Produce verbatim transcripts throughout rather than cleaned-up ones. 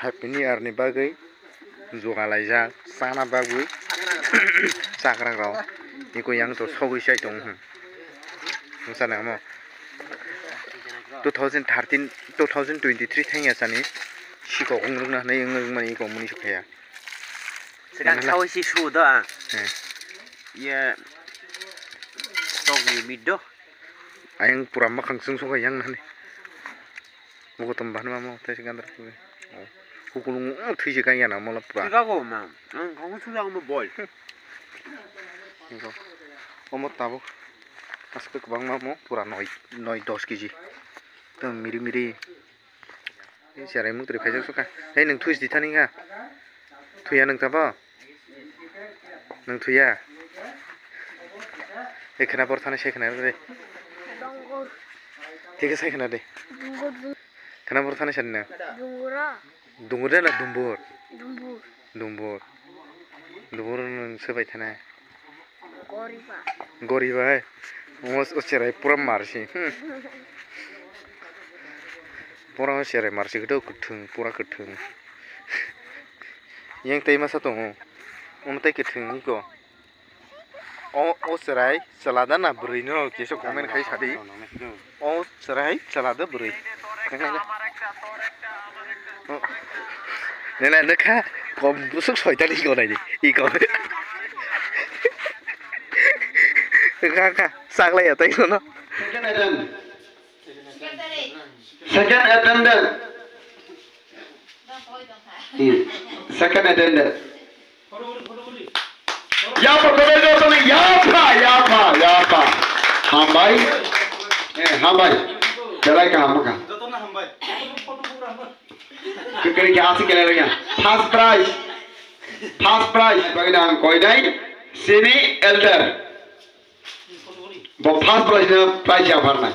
Happy New Year ni bagwi jogalaijak chana bagwi chakrang rok iko yang to sogwi sai tong hwn. Wngsa nang mo two thousand thirteen, two thousand twenty-three thangya sani sikok wng rwkna hwnwi wng rwkmani iko muni sukha ya. Swkang sawi si su do ang. He. Ye. Tok ni mid do. Ayang pura makhang chwng sokha yang nani. Mugo tom bahani mamo tei se gandra twi. Hukulung thwi se kanya na mola pura. Twi bago ma. Ang kong su jang mo bol. Niko. Omo tabuk. Aske kwbangma mo pura noi, noi dos kg. Tong miri miri. Cherai muktrwi khaijak sukha. Hei nwng thui sdi thani kha. Thuya nwng tabo? Nwng thuya? Hei khwna bor thani sai khwna de. Thik khe sai khwna de. Khwna bor thani sani na. Dungur de na dumbur? Dumbur. Dumbur. Dumbur nwng se bai thana. Goriba. Goriba hai. O, o cherai pura marsi. Hmm. Pura o cherai marsi kwthw kwthwng, pura kwthwng. Yang tei masa tongo. Omo tei kwthwng iko. O, o cherai chwla da na bwrwi no kisa comment khai sadi. O cherai chwla da bwrwi. Nene nukha kom busuk soitani iko naidi. Iko. Kha kha saklai ya tai no. Second attendant. Hmm. Second attendant. Yapha, kodai jotoni yapha, yapha, yapha. Hambai. Eh, hambai. Belai kaham kha. Kwkwi khe aswk khe lereng ya. First prize. First prize bagwi ang koinai sini elder. Bo first prize no prize ya pharnai.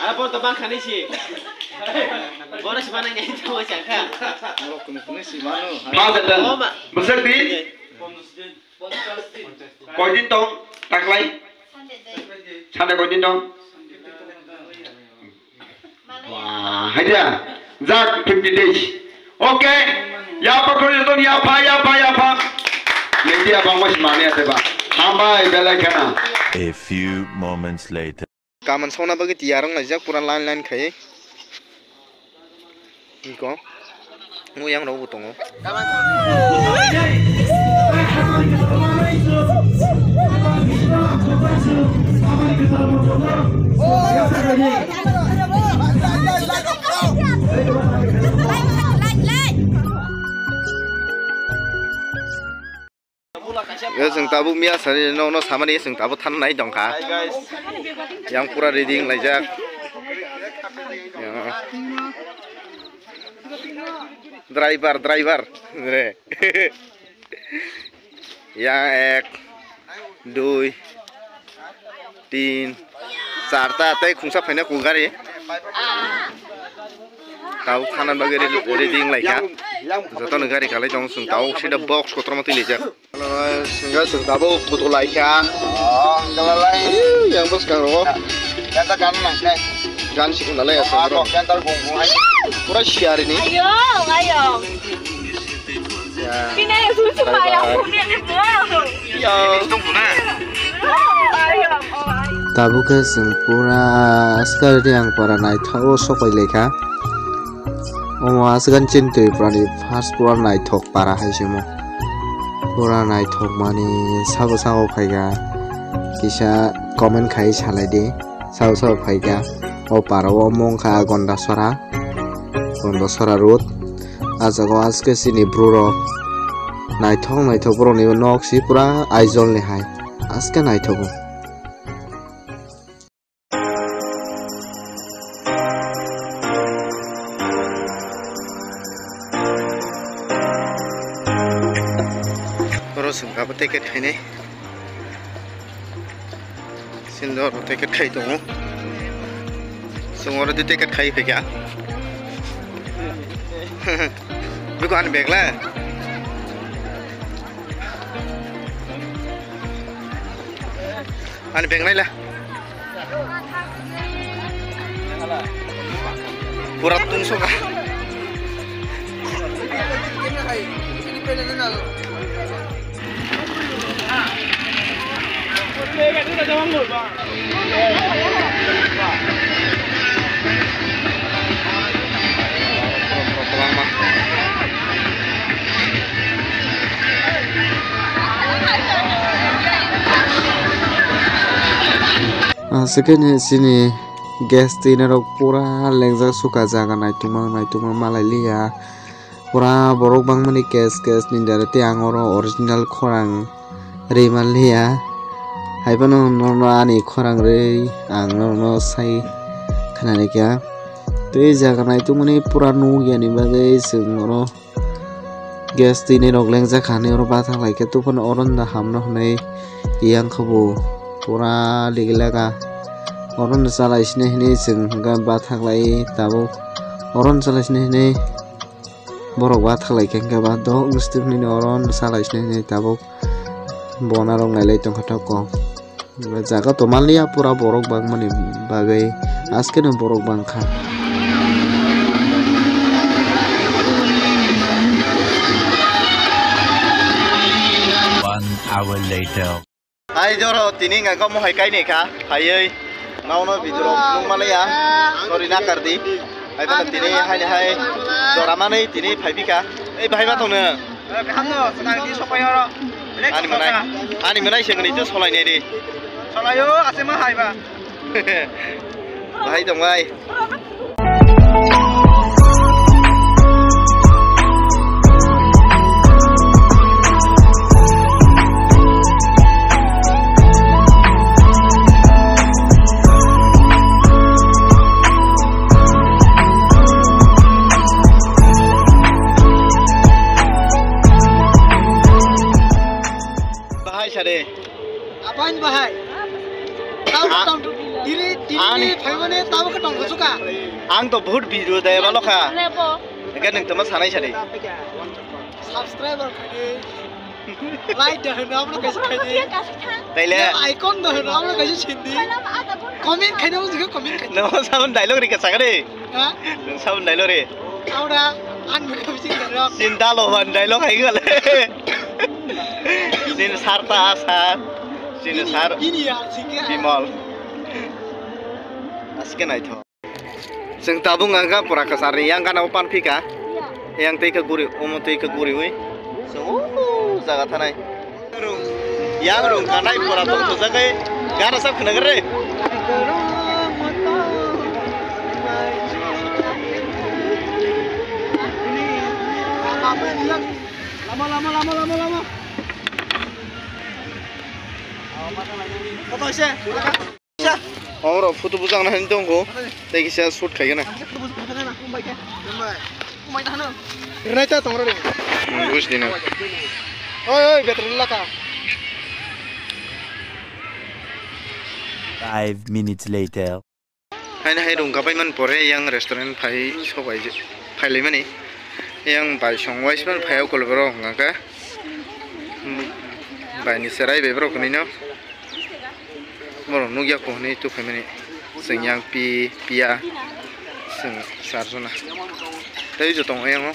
Ah, bo to bang khani si. Bo no si manai nai to sa kha. First attendant. Bwswk di? Koidin tong taklai? Sunday koidin tong? Wah, haida. Jak fifty days. Okay. Yapha khoroknwi tong, yapha, yapha, yapha. Media bangma si mani ate ba. Hambai belai khana. A few moments later. Kaman sona bagwi tiyar wng laijak pura line line khai. Iko. Mo yang rok bo tongo. Yo, chwng tabuk miya sari no, no samani chwng tabuk thanai tongkha. Yang pura ready wng laijak. Yo. Driver, driver. Re. Yang ek, dui, tin, charta tei khungsa phaina kuk gari. Tabuk thanani bagwi ready, ready wng laikha. Jotono gari kalai tongo chwng tabuk sida box kotorma twi laijak. Sengga seng tabuk kutuk laikha. Yang bwskango. Gan sikuna lai aswk bro. Pura siyarini. Ayo, ayo. Ya. Bini ayo susu maya phone ni bro. Yo. Ayo, ayo. Tabuk khe chwng pura askar ni ang pora naithok o sopai laikha. Omo aswk chini Tripura ni first pura naithok para hai se omo. Pura naithok mani sabo sabo phaikha. Kisa comment khai salai di. Sabo sabo phaikha. O para o omo wngkha Gondasora. Gondasora road. Ah jaga o aske chini bru rok naithok naithok borok ni nok si pura Aizawl ni hai. Aske naithogo. Oro chwng abo ticket khainai. Sindor ticket khai tongo. Chwng oro de ticket khai phaikha. Biko ani bag la. Ani bag naila. Pura tungsukha. Aswkhe ni chini gas twi rok pura lengjak suka, jaga naitugma naitugma malai liya. Pura borok bangmani case case ni dare tei ang oro original khorang rwi manliya. Haiphano norokno ani khorang rwi ang norokno sai khwnarikha. Tei jaga naitugmani pura nukya ni bagwi chwng oro gas twi rok lengjak kha hinwi oro bathak laikha, tubufano oro no hamno hinwi yang kha bo pura ligilaka. Oro no chalai sini hinwi chwng hwnkhe bathak lai tabuk, oro no chalai sini hinwi. Borok bathak lai khe hwnkhe ba dohok bwswk nini oro no salai sini hinwi tabuk bona rok nailai tongkha thoko. Jaga to manliya pura borok bangmani bagwi, askeno borok bangkha. One hour later. Hai joro tini hwnka khe omo hai kainwi kha, phaiwi mauno bidrok nung manliya, sorry nakar di. Hai bono tini haini hai jora manwi tini phaiphikha. Ei bahai ma tongno? Kaham no, swkang di sopai oro. Ani mwnai, ani mwnai se gwnwi tei solai nai di. Solai o, ase ma hai ba. Bahai tong bai. Bahai sare. Apan bahai. Tamo Ah. Tong diri diri Ani. Phaimane tamo ke tong suka. Ang to bahut video daya balo kha. Lebo. Eka nung tama sanai sari. Subscriber khaidi. Like da hano abo kaisa khaidi. Taile. Icon da hano abo kaisa sindi. Comment khaidi abo juga comment khaidi. No sabun dialogue ri ka sagre. Ha? Nung sabun dialogue ri. Aura an mukha bising dialogue. Sinta lo ban dialogue hai gale. Sin sarta asar. Sin sar. Ini ya singke. Bimal. Aske naitho. Chwng tabuk ang kha pura kwchar ni yang gana o pan phika. Yang tei kha guri, omo tei kha guri wi. Chwng o jaga thanai. Yang rung kanai pura tong thajak ai. Gana sak khna gre. Lama, lama, lama, lama, lama. Koto ise. Oro photo bujak na hin tongo. Tei kisa shoot khaigana. Rinai ta tongra ring. Hmm, buj dina. Oi, oi, betra laka. Five minutes later. Haino hai rung kapai man pore yang restaurant phai sobai je, phai lai mani. Yang bai song wais man phai okol bro ngaka. Bai ni serai be bro kunino. Borok nukya kho hinwi tubuphaimani. Chwng yang pi, piya, chwng charjona. Tei joto wng yango.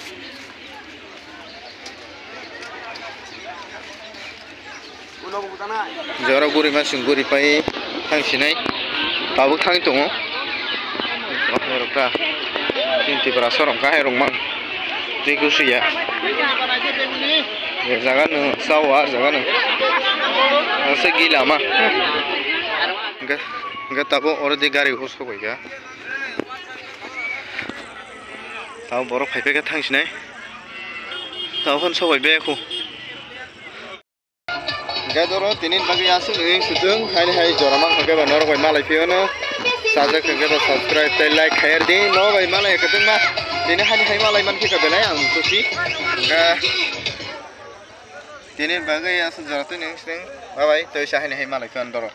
Jora guri ma chwng guri pai thang sinai. Tabuk thang tongo. Rokta. Chini Tripura sorong kahai rok mang. Twi kusu ya. Jaga no sao, ah, jaga no. Asa gila ma. Hwnkhe, hwnkhe tabuk oro de gari o sobai kha. Tabuk borok phai phai khe thang sinai. Tabuk phano sobai be khu. Hwnkhe doro tini bagwi aswk wng sutwng, haini hai jora mankha khe ba norok bai malai phiyano. Sajak hwnkhe ba subscribe tei like khai rwdi, norok bai malai kwbangma. Tini haini hai malai mankhe kha belai ang kusi. Hwnkhe tini bagwi aswk jora twi wng sutwng, bye bye, tei sa haini hai malai phiyano doro.